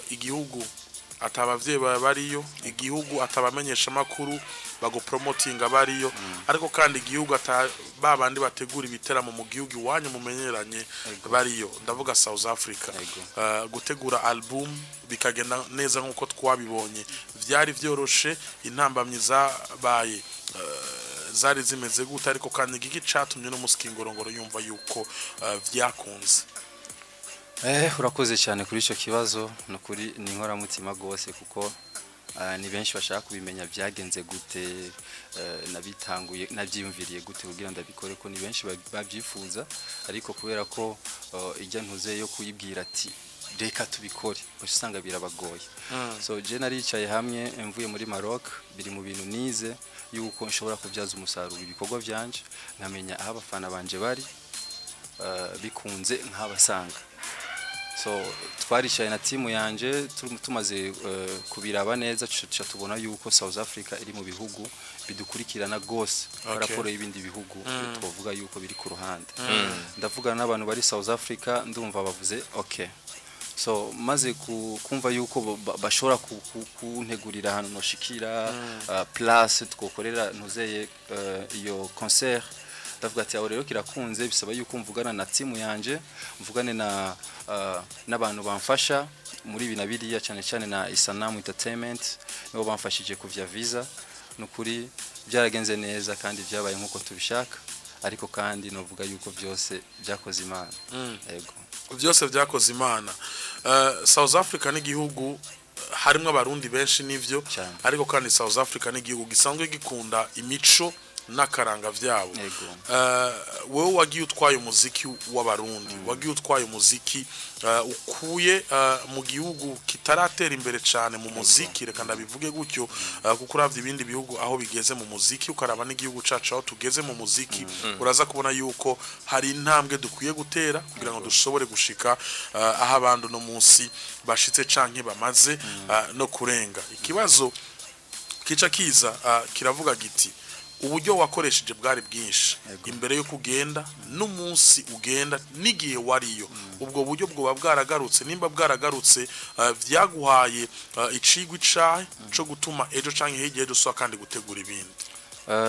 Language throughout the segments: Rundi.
Igihugu ata abavyeyi bawe bariyo, igihugu atabamenyesha makuru bagupromotinga bariyo, ariko kandi igihugu ata babandi bategura ibiteramo mu gihugu iwanyu mumenyeranye bariyo, ndavuga South Africa. Gutegura album bikagenda neza nkuko twabibonye, vyari vyoroshe? Intambamyi zabaye zari zimeze gute? Ariko kandi igiki catumye no musikingorongoro yumva yuko vyakunze? Urakoze cyane kuri icyo kibazo. Ni ukuri ni inkoramutima rwose, kuko ni benshi bashaka kubimenya byagenze gute, nabitanguye, nabyiyumviriye gute kugira ndabikore, ko ni benshi babyifuza. Ariko kubera ko ijya ntuze yo kuyibwira ati reka tubikore, uca usanga birabagoye. So je naricaye hamwe mvuye muri Maroc, biri mu bintu nize yuko nshobora kubyaza umusaruro ibikorwa byanje, nkamenya aho abafana banje bari, bikunze nkabasanga. So twaricaye na timu yanje, tumaze kubiraba neza, tuca tubona yuko South Africa iri mu bihugu bidukurikirana gose raporo y'ibindi bihugu twovuga yuko biri ku ruhande. Ndavugana n'abantu bari South Africa, ndumva bavuze okay. So maze kumva yuko bashobora kuntegurira ahantu noshikira, place twokorera ntuzeye iyo concert, ndavuga ati aho rero kirakunze. Bisaba yuko mvugana na timu yanje, mvugane na n'abantu bamfasha muri ibi na biriya, cyane cyane na Isanamu Entertainment, nibo bamfashije kuvya visa. Nukuri byaragenze neza kandi byabaye nkuko tubishaka, ariko kandi novuga yuko byose byakoze Imana. Yego. Byose byakoze Imana. South Africa n'igihugu harimwo Abarundi benshi, nivyo? Cyane. Ariko kandi South Africa n'igihugu gisanzwe gikunda imico n'akaranga vyabo. Wewe wagiye utwaye umuziki w'Abarundi, wagiye utwaye umuziki ukuye mu gihugu kitaratera imbere cyane mu muziki, reka ndabivuge gutyo, kuko uravye ibindi bihugu aho bigeze mu muziki, ukaraba n'igihugu cacu aho tugeze mu muziki, uraza kubona yuko hari intambwe dukwiye gutera kugira ngo dushobore gushika aho abandi no munsi bashitse canke bamaze no kurenga. Ikibazo kica kiza kiravuga giti: uburyo wakoresheje bwari bwinshi imbere yo kugenda n'umunsi ugenda n'igihe wariyo, ubwo buryo bwoba bwaragarutse? Nimba bwaragarutse, vyaguhaye icigwa icahe co gutuma ejo canke hirya ejo usubira kandi gutegura ibindi?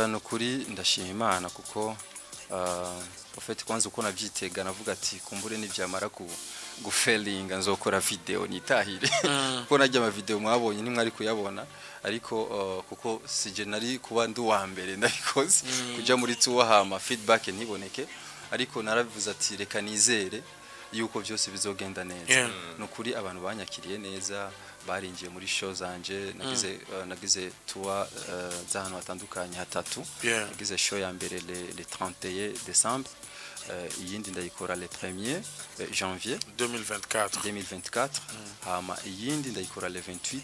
Ni ukuri ndashima Imana, kuko ufite kwanza uko nabyitega, navuga ati kumbure nibyamara ku gufelinga nzokora video nitahire, kuko najya ama video mwabonye ntimwari kuyabona. Ariko kuko sije nari kuba ndi uwa mbere ndabikoze kuja muri tour hama feedback ntiboneke, ariko narabivuze ati reka nizere yuko byose bizogenda neza. Ni ukuri abantu banyakiriye neza, barinjiye muri show zanje. Nagize tour z'ahantu hatandukanye hatatu. Nagize show ya mbere le 31 décembre, iyindi ndayikora le 1er janvier 2024. 2024, hama iyindi ndayikora le 28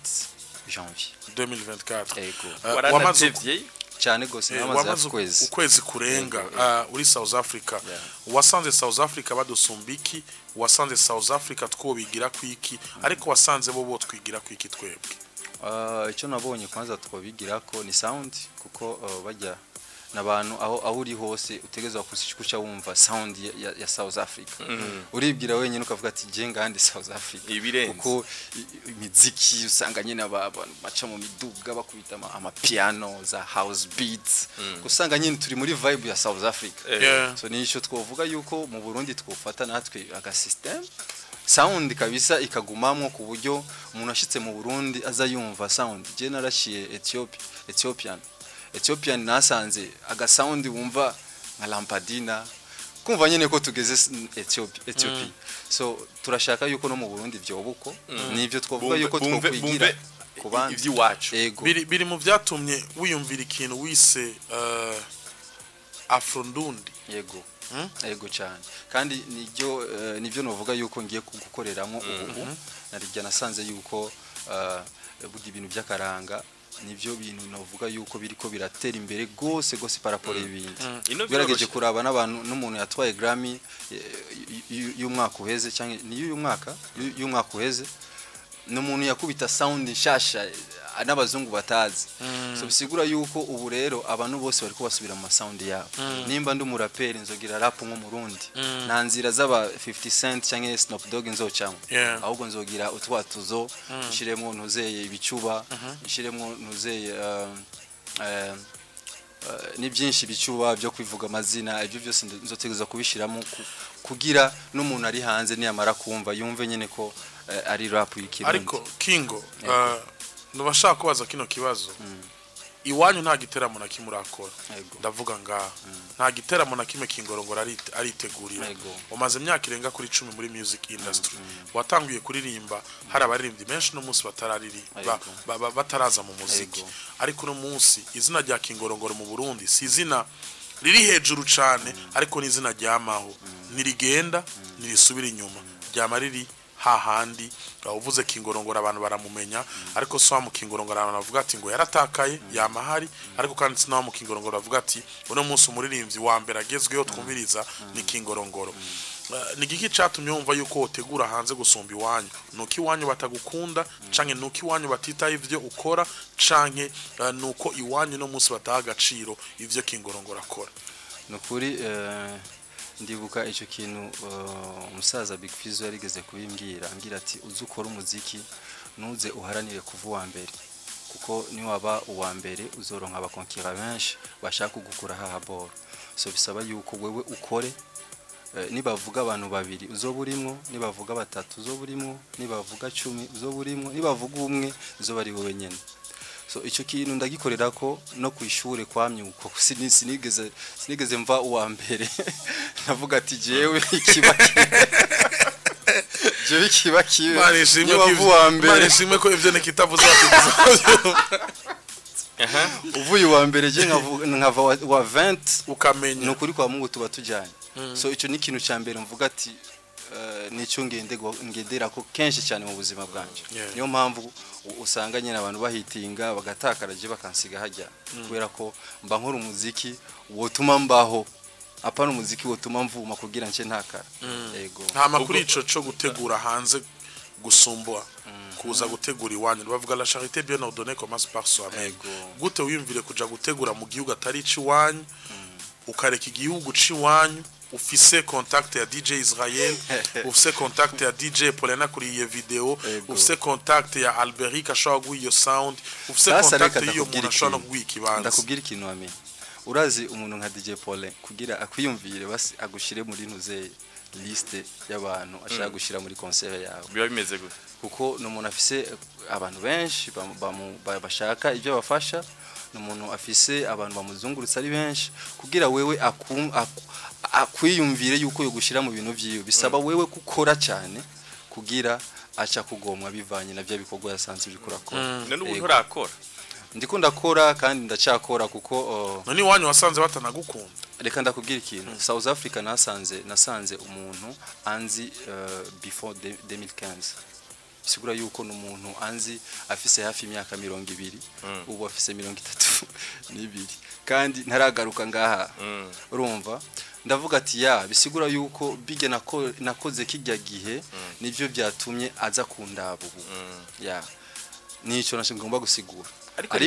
janvier. 2024. Ego. Wamaze Waranatevye. Cyane gose. Namaze wamaze hafi kwezi. Ukwezi kurenga uri South Africa. Wasanze South Africa badusumba iki? Wasanze South Africa twobigira kwiki? Ariko wasanze bo twigira kwiki twebwe? Icyo nabonye kwanza twobigira ko ni sound, kuko bajya n'abantu aho uri hose utegerezwa kuca wumva sound ya South Africa, uribwira wenyine ukavuga ati je ngandi South Africa. Ibirenze. Kuko imiziki usanga nyine abantu baca mu miduga bakubita amapiano za house beats, usanga nyine turi muri vibe ya South Africa. So nico twovuga yuko mu Burundi twofata natwe aga system sound kabisa ikagumamwo, ku buryo umuntu ashitse mu Burundi aza yumva sound. Je narashiye Ethiopia, Ethiopian nasanze aga sound wumva nka Lampadina, kumva nyene ko tugeze Ethiopia. So turashaka yuko no mu Burundi vyoba uko, nivyo twovuga yuko twokwigira bumve ku bandi. Ivy'iwacu. Ego. Biri mu byatumye wiyumvira ikintu wise Afrondundi. Yego. Yego cyane, kandi nibyo novuga yuko ngiye gukoreramo ubu. Narijya nasanze yuko burya ibintu by'akaranga nibyo bintu novuga yuko biriko biratera imbere gose gose par rapport y'ibindi. Ino ugerageje biroroshe. Kuraba n'abantu, n'umuntu yatwaye Grammy y'umwaka uheze cyangwa ni y'uyu mwaka, y'umwaka uheze, ni umuntu yakubita sound nshasha n'abazungu batazi. So bisigura yuko ubu rero abantu bose bariko basubira mu masound yabo. Nimba ndi umuraperi, nzogira rap nk'umurundi, nta nzira z'aba 50 Cent canke Snoop Dogg nzocamwo, ahubwo nzogira utwatuzo, nshiremwo ntuzeye ibicuba, nshiremwo ntuzeye ni byinshi, bicuba byo kwivuga amazina, ibyo byose nzotegereza kubishiramo kugira n'umuntu ari hanze niyamara kumva yumve nyene ko ari rap y'ikirundi. Ariko Kingo, nubashaka kubaza kino kibazo: iwanyu nta giteramo na kimwe urakora? Yego. Ndavuga ngaha nta giteramo na kimwe Kingorongoro aritegurira. Umaze imyaka irenga kuri 10 muri music industry. Watanguye kuririmba hari abaririmbyi benshi no munsi batarariri bataraza mu muziki. Ariko uno munsi izina rya Kingorongoro mu Burundi si izina riri hejuru cane, ariko ni izina ryamaho, ntirigenda, ntirisubira inyuma, ryama riri hahandi. Uvuze Kingorongoro abantu baramumenya, ariko si wa mu Kingorongoro abantu bavuga ati ngo yaratakaye, yama ahari. Ariko kandi si na wa mu Kingorongoro bavuga ati uno munsi umuririmbyi wa mbere agezweho twumviriza ni Kingorongoro. Ni igiki catumye wumva yuko wotegura hanze gusumba iwanyu? Nuko iwanyu batagukunda, canke nuko iwanyu batitaye ivyo ukora, canke nuko iwanyu no munsi bataha agaciro ivyo Kingorongoro akora? Nukuri ndibuka icyo kintu umusaza Big Fizzo yarigeze kubimbwira, ambwira ati: "Uze ukora umuziki, ntuze uharanire kuva uwa mbere, kuko niwaba uwa mbere uzoronka abakonkira benshi bashaka kugukura haha boro." So bisaba yuko wewe ukore, nibavuga abantu babiri uzoba urimwo, nibavuga batatu uzoba urimwo, nibavuga 10 uzoba urimwo, nibavuga umwe uzoba ari wowe nyene. So icyo kintu ndagikorera ko no ku ishure kwamye uko. Sinigeze mva uwa mbere. Navuga ati jewe ikiba jewe ikiba kibe. Imana ishimwe niba ko mva uwa mbere. Imana ishimwe ko ivyo nikitavuze batuvuze. Uvuye uwa mbere, je nkava wa 20, ukamenya ni ukuri kwa Mungu tuba tujyanye. So icyo ni ikintu cya mbere mvuga ati nicyo ngendera ko kenshi cyane mu buzima bwanje. Niyo mpamvu usanga nyine abantu bahitinga bagatakara, je bakansiga hajya, kubera ko mba nkora umuziki wotuma mbaho, apana umuziki wotuma mvuma kugira nce ntakara. Yego. Hama kuri ico co gutegura hanze gusumba kuza gutegura iwanyu, bavuga la charité bien ordonnée commence par soi-même. Gute wiyumvire kuja gutegura mu gihugu atari iwanyu, ukareka igihugu c'iwanyu, ufise contact ya DJ Israel, ufise contact ya DJ Polena kuri iyo video, ufise contact ya Alberic ashobora guha iyo sound, ufise Sasa contact reka y'iyo ndakubwira muntu ashobora no ikintu. kuguha ikibanza? Ndakubwira ikintu wamenye. Urazi umuntu nka DJ Paulin, kugira akwiyumvire basi agushire muri ntuze liste y'abantu ashaka gushira muri concert yawe, biba bimeze gute? Kuko ni umuntu afise abantu benshi bashaka ibyo bafasha, ni umuntu afise abantu bamuzungurutse ari benshi. Kugira wewe akwiyumvire yuko yo gushira mu bintu vyiwe, bisaba wewe gukora cyane kugira aca kugomwa bivanye na bya bikorwa yasanze uriko urakora. None ubu Yego. nturakora? Ndiko ndakora kandi ndacyakora kuko None iwanyu wasanze batanagukunda? Reka ndakubwira ikintu. South Africa nasanze umuntu anzi before 2015, bisigura yuko ni umuntu anzi afise hafi imyaka 20, ubu afise 32 kandi ntaragaruka ngaha. Urumva, ndavuga ati ya bisigura yuko bijya nakoze kijya gihe nivyo byatumye aza kundaba ubu. Ya, nico nasho ngomba gusigura. Ariko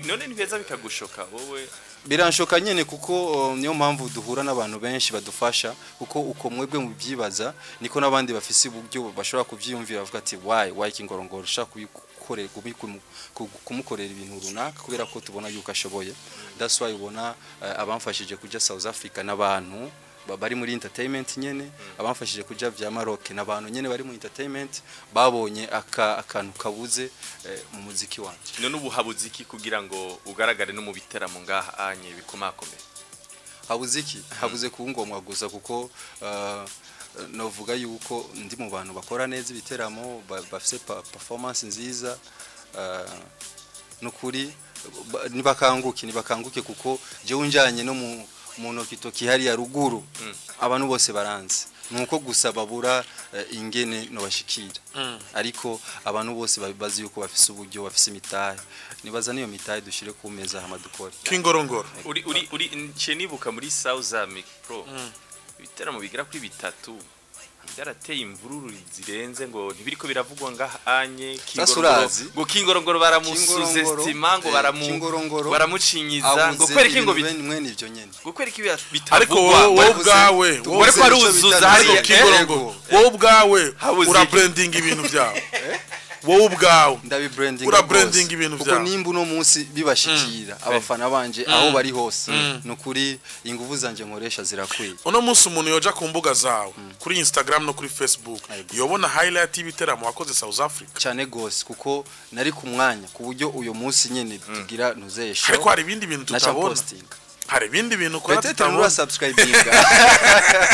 none ntibeza bikagushoka wowe? Biranshoka nyene, kuko niyo mpamvu duhura n'abantu benshi badufasha, kuko uko mwebwe mubyibaza niko n'abandi bafise uburyo bashobora kuvyiyumvira, bavuga ati why Kingorongoro ushaka kubikorera, kumukorera ibintu runaka, kubera ko tubona yuko ashoboye. That's why ubona abamfashije kuja South Africa n'abantu bari muri entertainment nyene, abamfashije kuja vya Maroc n'abantu nyene bari mu entertainment, babonye akantu kabuze mu muziki wanje. None ubu habuze iki kugira ngo ugaragare no mu biteramo ngaha anye bikomakomeye? Habuze iki? Habuze kungomwa gusa, kuko novuga yuko ndi mu bantu bakora neza ibiteramo, bafise performance nziza. Nukuri nibakanguke, kuko jewe unjanye no mu ntoki hariya ruguru, abantu bose baranzi, nuko gusa babura ingene no bashikira. Ariko abantu bose bazi yuko bafise uburyo, bafise imitahe, nibaza niyo mitahe dushire ku meza hama dukore. Kingorongoro. Uri nce nibuka muri South Amic Pro ibiteramo bigera kuri bitatu. Byarateye imvururu zirenze, ngo ntibiriko biravugwa ngaha anye. Sasa Kingorongoro, urazi. ngo Kingorongoro Kingorongoro, baramusuzestima, ngo Kingorongoro baramucinyiza, ngo kwereka ngo mwene ivyo nyene. Ngo kwereka Ariko bitavugwa. wowe ubwawe, wowe Ariko aruzuza ariko hariya, Kingorongoro, wowe ubwawe Habuze iki? urabrandinga ibintu byawe, wowe ubwawe Ndabibrandinga. Urabrandinga ibintu Kuko byawe. nimba uno munsi bibashikira abafana banje aho bari hose, nukuri inguvu zanje nkoresha zirakwiye. Uno munsi umuntu yoja ku mbuga zawe, kuri Instagram no kuri Facebook, Yego. yobona highlight y'ibiteramo wakoze South Africa? Cyane gose, kuko nari ku mwanya ku buryo uyo munsi nyene tugira ntuzesho Ariko hari ibindi bintu naca tutabona. posting. Hari ibindi bintu ukora Peut-être tutabona. nura subscribinga.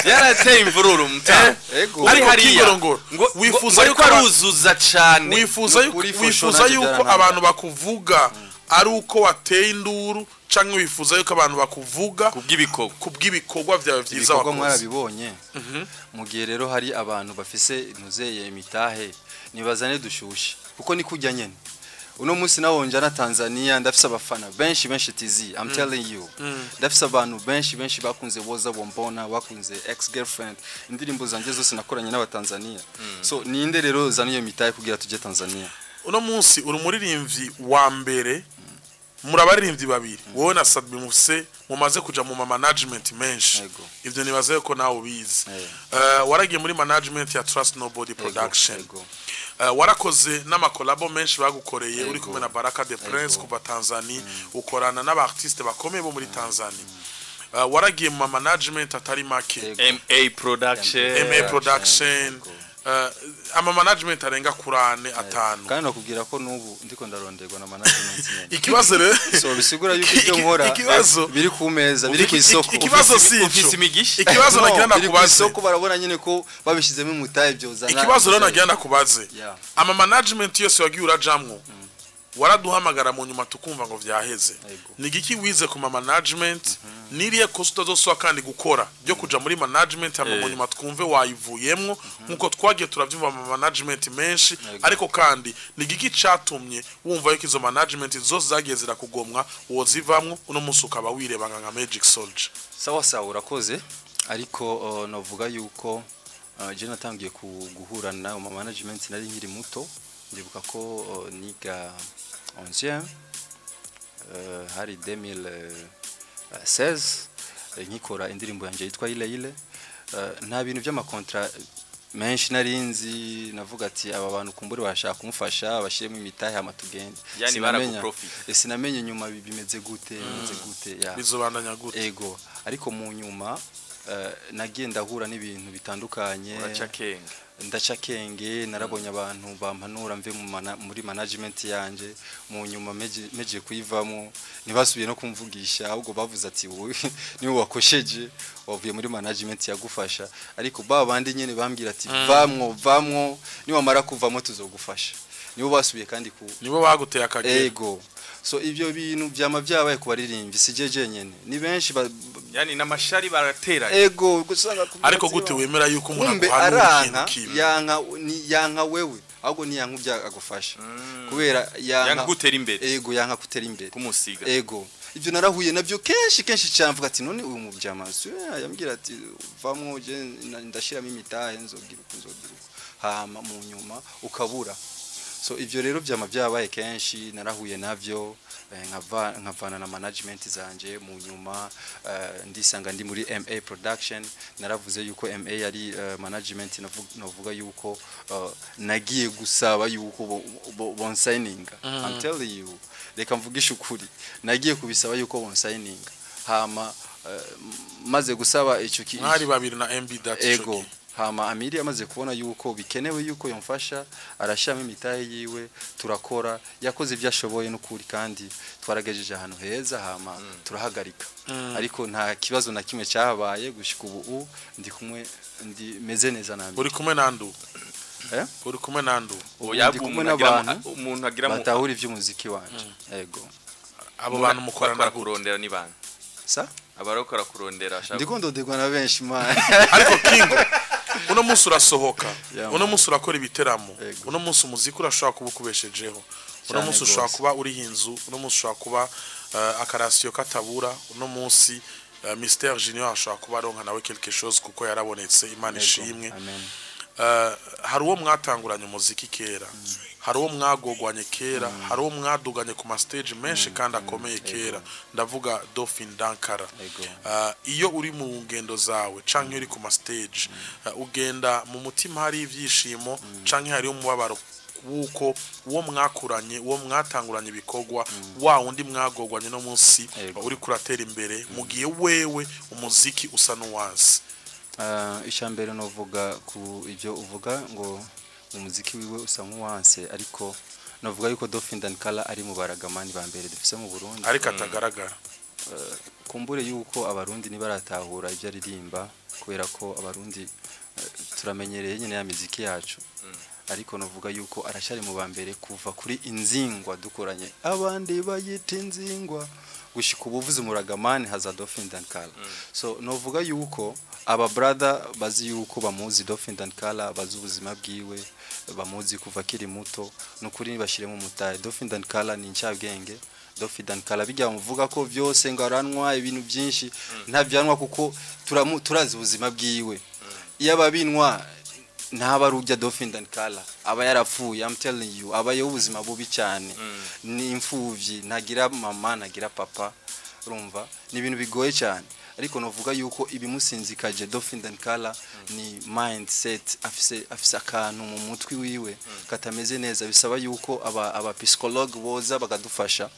Byarateye imvururu mutama. Ego. Ariko Hariya. Kingorongoro, Ngo wifuza ngo ariko yuko aruzuza cane. wifuza yuko Nukuri for wifuza sure nanjye yuko byarantangaje. abantu bakuvuga ari uko wateye induru, canke wifuza yuko abantu bakuvuga Kubw'ibikorwa? Kubw'ibikorwa vyawe vyiza Ibikorwa wakoze. mwarabibonye. Mu gihe rero hari abantu bafise ntuzeye imitahe, nibazane dushushe, kuko ni kujya nyene. Uno munsi nawonja na Tanzania, ndafise abafana benshi benshi. TZ, I'm telling you, ndafise abantu benshi benshi bakunze Woza Bombona, bakunze Ex Girlfriend, indirimbo zanje zose nakoranye n'abatanzania. So ninde rero zana iyo mitahe kugira tujye Tanzania? Uno munsi uri umuririmbyi wa mbere muri abaririmbyi babiri, wowe na Sadbi, mufise mumaze kuja mu ma management menshi. Yego. Ivyo nibaze ko nawe ubizi. Eh. Waragiye muri management ya Trust Nobody Production. Yego. Warakoze n'amakolabo menshi bagukoreye, uri Yego. kumwe na Baraka the Prince Yego. kuva Tanzania, ukorana n'aba artiste bakomeye bo muri Tanzania. Waragiye mu ma management atari make. Yego. MA Production. MA Production. Yego. Ama management arenga kuri ane, atanu. Kandi nakubwira ko n'ubu ndiko ndaronderwa na management nyene. Ikibazo rero So bisigura yuko ibyo nkora Ikibazo biri ku meza, biri ku isoko. Ikibazo si ico. Ufise imigisha. Ikibazo No, nagira biri ku ndakubaze. isoko, barabona nyine ko babishizemo umutahe byozana. Ikibazo rero nagira ndakubaze, Yeah. ama management yose wagiye urajamwo, waraduhamagara mu nyuma tukumva ngo vyaheze. Yego. Ni igiki wize ku ma management? Niriye kosa utazosubira kandi gukora ryo kuja muri management, hama mu nyuma twumve wayivuyemwo, nkuko twagiye turavyumva mu management menshi? Yego. Ariko kandi ni igiki catumye wumva yuko izo management zose zagiye zirakugomwa wozivamwo, uno munsi ukaba wirebanga nka Magic Soldier? Sawa sawa, urakoze. Ariko novuga yuko je natangiye guhura na ma management nari nkiri muto. Ndibuka ko niga 11e, hari 2016, nkikora indirimbo yanje yitwa Ile Ile. Nta bintu by'amakontra menshi narinzi. Navuga ati aba bantu kumbure bashaka kumufasha, bashyiremo imitahe hama tugende. Yani baraguprofita. Sinamenye nyuma bimeze gute, bimeze gute ya Bizobandanya gute? Ego, ariko mu nyuma nagiye ndahura n'ibintu bitandukanye. Uraca kenge. Ndaca kenge, narabonye abantu bampanura mve muri management yanje. Mu nyuma meje kuyivamo, ntibasubiye no kumvugisha, ahubwo bavuze ati wowe niwe wakosheje, wavuye muri management yagufasha. Ariko ba bandi nyene bambwira ati vamwo, vamwo, niwamara kuvamo tuzogufasha, nibo basubiye kandi ku Nibo baguteye akagera. Ego. So ibyo bintu byama byabaye ku baririmbyi, si je jenyene, ni benshi Yani n'amashari barateranye. Ego, gusanga kubwira Ariko ati, gute wemera yuko umuntu kumbe aguhanura ikintu aranka kimwe? Yanka ni yanka wewe, ahubwo ni yanka ibyo agufasha, kubera yanka Yanka gutera imbere. Ego, yanka gutera imbere. Kumusiga. Ego, ibyo narahuye nabyo kenshi kenshi cyane. Mvuga ati none uyu mubyamazi yambwira ati vamwo, je ndashiramo imitahe, nzogira uko, nzogira uko, hama mu nyuma ukabura. So ivyo rero byama byabaye kenshi, narahuye navyo, nkavana na management zanje. Mu nyuma ndisanga ndi muri MA Production. Naravuze yuko MA yari management navuga yuko nagiye gusaba yuko bonsigninga. I'm telling you, reka mvugishe ukuri, nagiye kubisaba yuko bonsigninga, hama maze gusaba ico Mwari babiri na MB Data ico Ego. gihe. Hama Amiri amaze kubona yuko bikenewe yuko yomfasha, arashiramo imitahe yiwe, turakora. Yakoze ibyo ashoboye n'ukuri, kandi twaragejeje ahantu heza, hama turahagarika. Ariko nta kibazo na kimwe cyahabaye gushika ubu, ndi kumwe, ndi meze neza na Uri kumwe nandu? Eh? Uri kumwe nandu? Ubu Oya, ndi kumwe umuntu agira n'abantu umuntu agira batahura iby'umuziki wanje. Ego. Abo bantu mukorana bakora gute? Kurondera ni bande? Sa Abarokora kurondera ashaka ndiko ndodegwa na benshi man. Ariko Kingo, uno munsi urasohoka, Yeah, uno man. munsi urakora ibiteramo, Ego. uno munsi umuziki urashobora kuba ukubeshejeho, uno Cyane munsi ushobora gose. kuba uriho inzu, uno munsi ushobora kuba akarasiyo katabura, uno munsi Mr Junior ashobora kuba aronka nawe quelque chose kuko yarabonetse, Imana ishimwe. Amen. Hari uwo mwatanguranye umuziki kera, hari uwo mwagogwanye kera, hari uwo mwaduganye ku ma stage menshi kandi akomeye kera, ndavuga Dolphin Dankara. Iyo uri mu ngendo zawe canke uri ku ma stage, ugenda mu mutima hari ivyishimo canke hari umubabaro wuko uwo mwakuranye, uwo mwatanguranye ibikorwa, wa wundi mwagogwanye no munsi uri kuratera imbere, mu gihe wewe umuziki usa n'uwansi? Icya mbere novuga ku ibyo uvuga ngo umuziki wiwe usa nk'uwanse, ariko novuga yuko Dolphin Dankala ari mu baragamani ba mbere dufise mu Burundi, ariko atagaragara. Kumbure yuko Abarundi ntibaratahura ibyo aririmba, kubera ko Abarundi turamenyereye nyine ya miziki yacu. Ariko novuga yuko aracyari mu ba mbere kuva kuri Inzingwa dukoranye, abandi bayita Inzingwa, gushika ubuvuzi muragamani haza Dolphin Dankala. So novuga yuko aba brother bazi yuko bamuzi Dolphin Dankala, bazi ubuzima bwiwe, bamuzi kuva akiri muto. Nukuri bashiremo umutahe. Dolphin Dankala ni incabwenge. Dolphin Dankala bijya muvuga ko vyose ngo aranwa ibintu byinshi, ntavyanwa kuko turazi ubuzima bwiwe. Iyo ababinwa ntaba arujya Dolphin Dankala aba yarapfuye. I'm telling you, abayeho ubuzima bubi cyane, ni imfuvyi, ntagira mama, ntagira papa, urumva ni ibintu bigoye cyane. Ariko novuga yuko ibimusinzikaje Dolphin Dankala ni mindset, afise akantu mu mutwe wiwe katameze neza, bisaba yuko aba psychologue boza bakadufasha.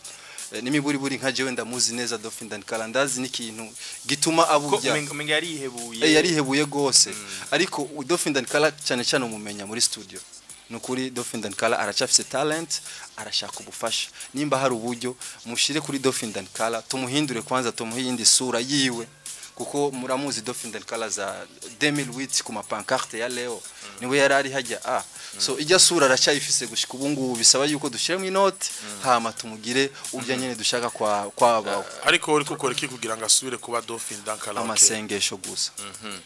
N'imiburiburi nka jewe ndamuzi neza Dolphin Dankala, ndazi n'ikintu gituma ko aburya. Umenga yarihebuye. Yarihebuye gose, ariko Dolphin Dankala cyane cyane umumenya muri studio. Nukuri Dolphin Dankala aracafise talent, arashaka ubufasha. Nimba hari uburyo mushire kuri Dolphin Dankala, tumuhindure kwanza, tumuhe iyindi sura yiwe, kuko muramuzi Dolphin Dankala za 2008 ku mapancarte ya Leo, niwe yari ari hajya. So ijya sura aracyayifise gushika ubu ngubu, bisaba yuko dushiremo inoti hama tumugire urya nyene dushaka kwa kwabaho. Ariko uri gukora iki kugira ngo asubire kuba Dolphin Dankala? Okay. Amasengesho gusa,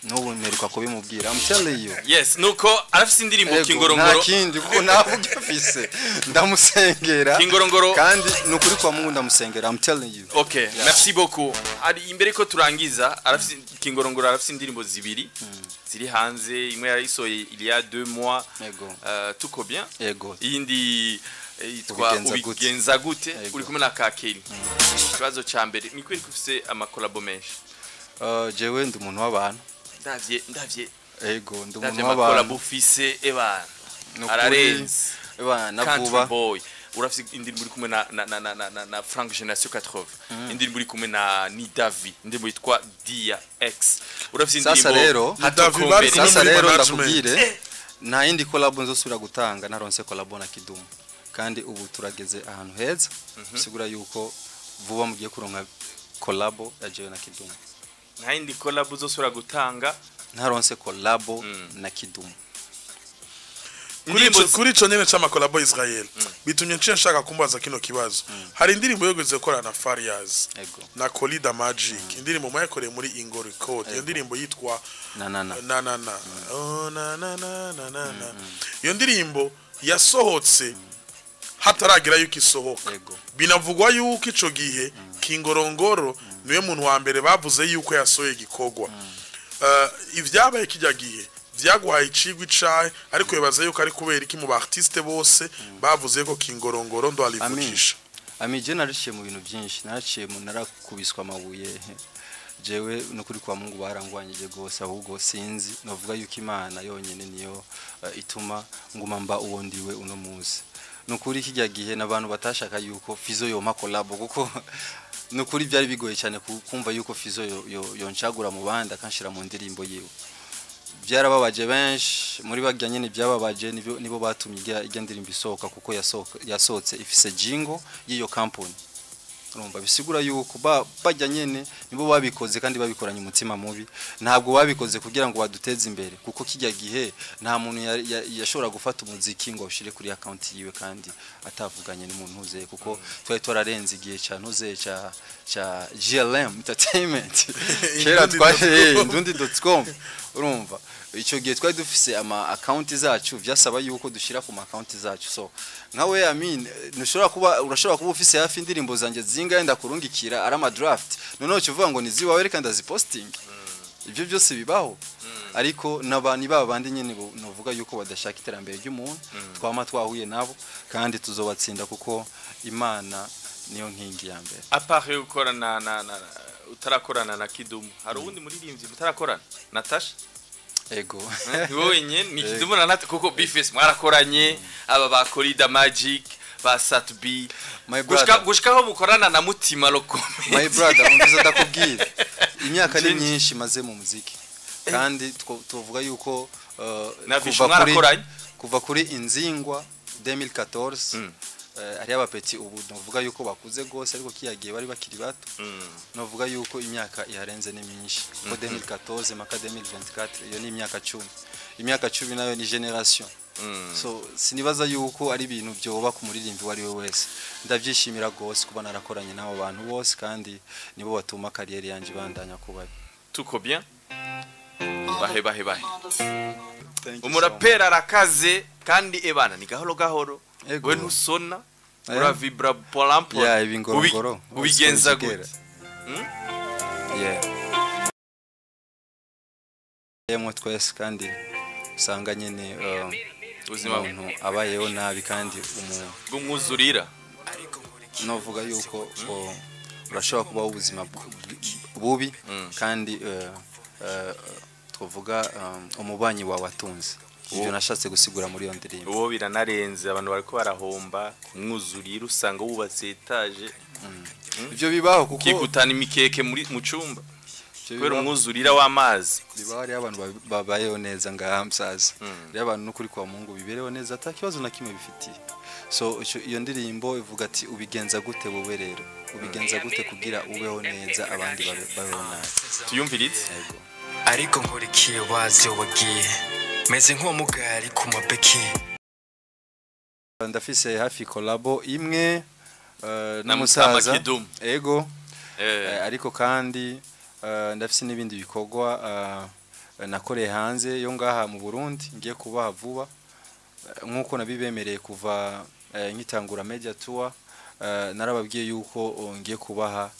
n'ubu mperuka kubimubwira, I'm telling you. Yes, nuko arafise indirimbo Ego, Kingorongoro. Nta kindi, kuko navuga afise ndamusengera. Kingorongoro. Kandi nukuri kwa Mungu ndamusengera, I'm telling you. Okay, merci beaucoup. Ari imbere ko turangiza, arafise Kingorongoro, arafise indirimbo zibiri ziri hanze, imwe yarayisohoye il y a 2 mois, Tuko bien. Iyindi yitwa Ubigenza Gute. Ubigenza Gute. Ego. Uri kumwe na Kakeli. Ikibazo ca mbere ni kweri ko ufise amakolabo menshi? Jewe ndi umuntu w'abantu. Ndavye Ego, ndi umuntu ndavye amakolabo w'abantu. ufise, eba, Nukuri, ararenze. Eba, na Country vuba. Boy, urafise indirimbo uri kumwe na Frank Generation 80, indirimbo uri kumwe na Nidavi, indirimbo yitwa Dia X, urafise Sasa indirimbo rero- Nidavi bari Hatokombere. kumwe Sasa muri rero management. ndakubwire, nta yindi collab nzosubira gutanga naronse collab na Kidumu, kandi ubu turageze ahantu heza, bisigura yuko vuba mugiye kuronka collab ya jewe na Kidumu. Nta yindi collab uzosubira gutanga Ntaronse collab na Kidumu. Indirimbo Kuri ico nyene c'amakolabo, Israel, bitumye nciye nshaka kumbaza kino kibazo. Hari indirimbo yogeze gukorana na Fariaz na Colida Magic, indirimbo mwayikoreye muri Ingo Record, iyo ndirimbo yitwa Na na na. Na na na, oh, na na na na na na. Iyo ndirimbo yasohotse hataragira yuko isohoka. Binavugwa yuko ico gihe Kingorongoro niwe muntu wa mbere bavuze yuko yasohoye igikorwa. Ivyabaye kijya gihe vyaguhaye icigwa icahe? Ariko bibaza yuko ari kubera iki mu ba artiste bose bavuze ko Kingorongoro ndo alivujisha? Ami, je naraciye mu bintu byinshi, naraciye mu narakubiswa amabuye. Jewe nukuri kwa Mungu barangwanyije gose, ahubwo sinzi, novuga yuko Imana yonyene niyo ituma nguma mba uwo ndiwe uno munsi. Nukuri kijya gihe n'abantu batashaka yuko Fizo yompa collab, kuko nukuri byari bigoye cyane kumva yuko Fizo yoncagura mu bandi akanshira mu ndirimbo yiwe. Byarababaje benshi muri barya nyene, byababaje nibo batumye ijya ndirimbo isohoka, kuko yasohotse ifise jingle y'iyo company. Urumva bisigura yuko bajya nyene nibo babikoze, kandi babikoranye umutima mubi. Ntabwo babikoze kugira ngo baduteze imbere, kuko kijya gihe nta muntu yashobora gufata umuziki ngo awushire kuri account yiwe kandi atavuganye n'umuntu uze, kuko twari twararenze igihe ca ntuze ca GLM Entertainment kera. Indundi Twari dot com. Indundi.com. Urumva icyo gihe twari dufise ama account zacu, vyasaba yuko dushira ku ma account zacu. So nkawe, I mean, ntushobora kuba, urashobora kuba ufise hafi indirimbo zanje. zingahe ndakurungikira ari ama draft, noneho uvuga ngo ni ziwawe, reka ndaziposting. Ibyo byose bibaho, ariko ni ba bandi nyene novuga yuko badashaka iterambere ry'umuntu. Twama twahuye nabo kandi tuzobatsinda, kuko Imana niyo nkingi ya mbere. À part gukorana na utarakorana na Kidumu, hari uwundi muririmbyi mutarakorana? Natasha? Ego. Ni wowe nyene, ni Kidumu na Natasha, kuko Bface mwarakoranye, aba ba Corida Magic, ba Sat B, My gushika brother. Gushika aho mukorana na Mutima Lokome. My brother, umviza ndakubwira, imyaka ni Change. myinshi maze mu muziki, kandi tuvuga yuko Na Vishu kuva kuri mwarakoranye? Kuva kuri Inzingwa 2014, hariyo abapeti ubu novuga yuko bakuze gose, ariko kiyagiye bari bakiri bato. Novuga yuko imyaka iharenze ni myinshi, ko 2014 maka 2024, iyo ni imyaka 10. Imyaka 10 nayo ni generation. So sinibaza yuko ari ibintu byoba ku muririmbi uwo ari we wese. Ndabyishimira gose kuba narakoranye n'abo bantu bose, kandi nibo batuma carrière yanje ibandanya kuba. Tuko bien, bahe bahe bahe. Thank you so Umuraperi arakaze kandi ebana ni gahoro gahoro. Ego. We ntusona, Eh. uravibra polampo. Yeah, ibingorongoro. Ubigenza Uzi ko gute? Yeah. Yemwe twese kandi usanga nyene Ubuzima umuntu abayeho nabi kandi umuntu bw'umwuzurira. Novuga yuko urashobora kubaho ubuzima bubi kandi twavuga umubanyi wawe atunze. Ibyo nashatse gusigura muri iyo ndirimbo. Uwo biranarenze, abantu bariko barahomba umwuzurira, usanga wubatse étage, Ibyo bibaho kuko kikutana imikeke muri mu cumba ivyo kubera bibaho. umwuzurira w'amazi. Bibaho. Hariho abantu babayeho neza ngaha musaza, hariho abantu n'ukuri kwa Mungu bibereho neza, ata kibazo na kimwe bifitiye. So iyo ndirimbo ivuga ati: ubigenza gute wowe rero, ubigenza gute kugira ubeho neza abandi babeho nabi? Tuyumvirize. Yego. Ariko nkurikiye wazi wagiye meze nk'uwamugari ku mapeki. Ndafise hafi collabo imwe Na n'umusaza. Mutama Kidumu. Ego. Ariko kandi ndafise n'ibindi bikorwa nakoreye hanze yo ngaha mu Burundi, ngiye kubaha vuba. Nk'uko nabibemereye kuva nkitangura media tour, narababwiye yuko ngiye kubaha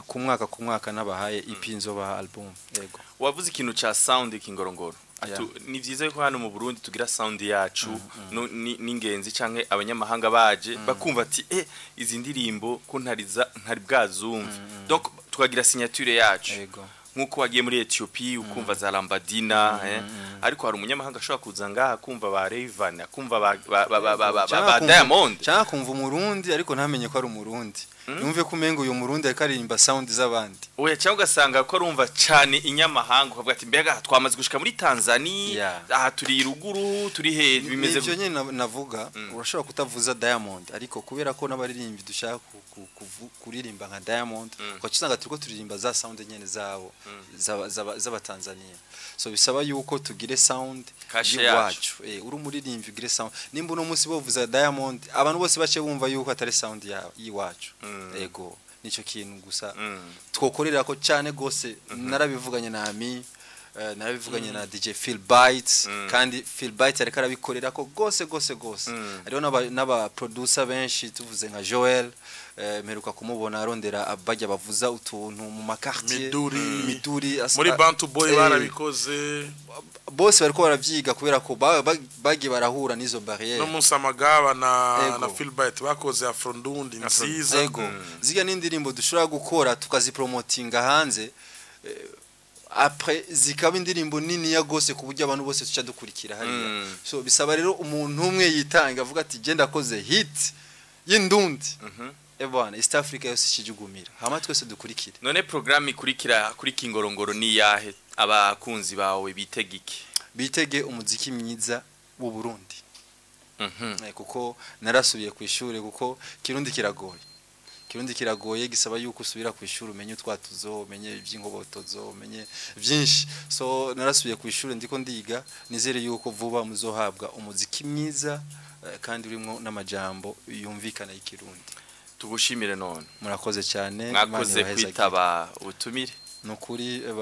ku mwaka ku mwaka, nabahaye EP, nzobaha album. Yego. Wavuze ikintu ca sound, Kingorongoro. Ni vyiza yuko hano mu Burundi tugira sound yacu, no, n'ingenzi canke abanyamahanga baje bakumva ati: izi ndirimbo ko ntariza ntari bwazumve." Donc tukagira signature yacu, nkuko wagiye muri Ethiopia ukumva za Lambadina, Ariko hari umunyamahanga ashobora kuza ngaha kumva ba Rayvan, akumva ba Canke ba Diamond. Canke kumva umurundi ariko ntamenye ko ari umurundi, yumve ko umengo uyu murundi ariko aririmba sound z'abandi. Oya, cyangwa ugasanga ko arumva cyane inyamahanga, ukavuga ati: mbega twamaze gushika muri Tanzania, aha turi ruguru, turi he, bimeze Nivyo nyene navuga, urashobora kutavuza Diamond, ariko kubera ko n'abaririmbyi dushaka kuririmba nka Diamond, ugaca usanga turiko turirimba za sound nyene zabo z'abatanzania. So bisaba yuko tugire sound Kashe y'iwacu. Uri umuririmbyi ugire sound. Nimba uno munsi bovuza Diamond, abantu bose bace bumva yuko atari sound y'iwacu. Ego, nico kintu gusa twokorera ko cyane gose. Narabivuganye na Ami, narabivuganye na DJ Phil Bites, kandi Phil Bites ariko arabikorera ko gose gose gose. Hariho n'aba producer benshi, tuvuze nka Joel, mperuka kumubona arondera abajya bavuza utuntu mu ma quartier. Miduri. Miduri Muri Bantu Boy barabikoze. Bose bariko baravyiga kubera ko bagiye barahura n'izo barrière. No munsi amagaba na Ego. na Philbert bakoze Afrondundi nziza. Ego, zirya n'indirimbo dushobora gukora tukazipromotinga hanze, après zikaba indirimbo nini ya gose ku buryo abantu bose tuca dukurikira hariya. So bisaba rero umuntu umwe yitanga avuga ati: genda akoze hit y'indundi, bwana, East Africa yose ikijugumira, hama twese dukurikire. None programme ikurikira kuri Kingorongoro ni yahe? Abakunzi bawe bitega iki? Bitege umuziki mwiza w'u Burundi. Kuko narasubiye ku ishuri, kuko Kirundi kiragoye, Kirundi kiragoye, gisaba yuko usubira ku ishuri, umenye utwatuzo, umenye iby'inkobotozo, umenye byinshi. So narasubiye ku ishuri, ndiko ndiga. Nizere yuko vuba muzohabwa umuziki mwiza, kandi urimo n'amajambo yumvikana y'Ikirundi. Tugushimire none. Murakoze cyane. Imana Mwakoze ibahezagire. kwitaba ubutumire. Nukuri.